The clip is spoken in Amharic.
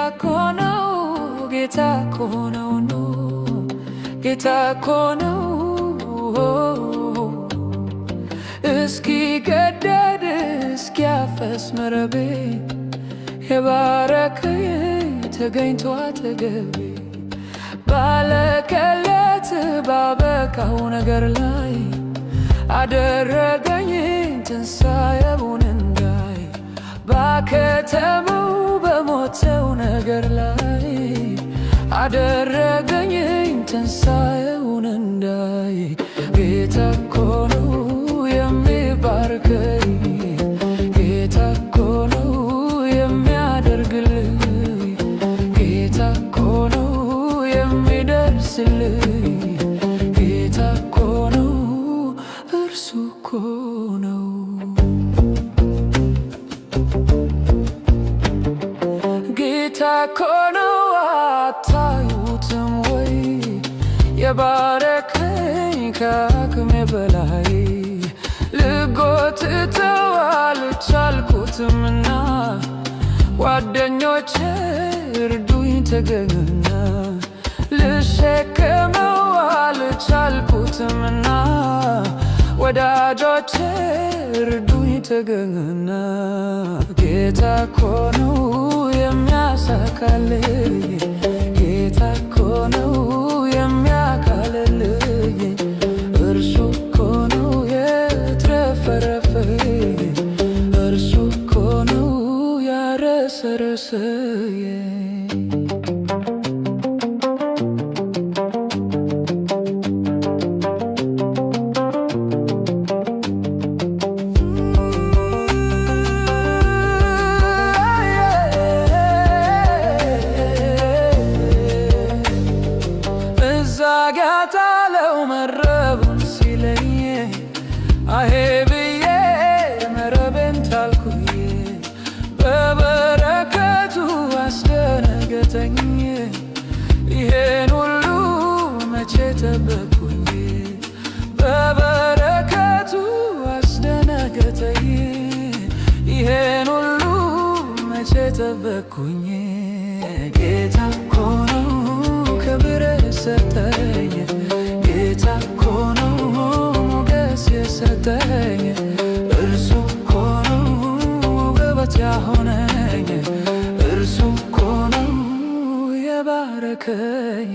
እኮ ነው፣ ጌታ እኮ ነው፣ ጌታ እኮ ነው። እስኪ ገደድ እስኪያፈስ መረቤ የባረከኝ ተገኝቶ አጠገቤ፣ ባለቀለት ባበቃው ነገር ላይ አደረገኝ ትንሣኤውን እንዳይ። ባከተመው በሞተው ነገር ላይ አደረገኝ ትንሣኤውን እንዳይ። ጌታ እኮ ነው የሚባርከኝ፣ ጌታ እኮ ነው የሚያደርግልኝ፣ ጌታ እኮ ነው የሚደርስልኝ፣ ጌታ እኮ ነው፣ እርሱ እኮ ነው። ጌታ እኮ ነው፣ አታዩትም ወይ? የባረከኝ ከአቅሜ በላይ፣ ልጎትተው አልቻልኩትምና ጓደኞቼ እርዱኝ ተገኙና። ልሸከመው አልቻልኩትምና ወዳጆቼ እርዱኝ ተገኙና። ጌታ እኮ ነው የሚያሳካልኝ፣ ጌታ እኮ ነው የሚያካልልኝ፣ እርሱ እኮ ነው ያትረፈረፈኝ፣ እርሱ እኮ ነው ያረሰረሰኝ። እዛ ጋ ጣለው መረቡን ሲለኝ አሄ ብዬ መረቤን ጣልኩኝ። በበረከቱ አስደነገጠኝ፣ ይሄን ሁሉ መቼ ጠበቅኩኝ? በበረከቱ አስደነገጠኝ፣ ይሄን ሁሉ መቼ ጠበቅኩኝ? ጌታ እኮ ነው ክብር የሰጠኝ፣ ጌታ እኮ ነው ሞገስ የሰጠኝ፣ እርሱ እኮ ነው ውበት ያሆነኝ፣ እርሱ እኮ ነው የባረከኝ።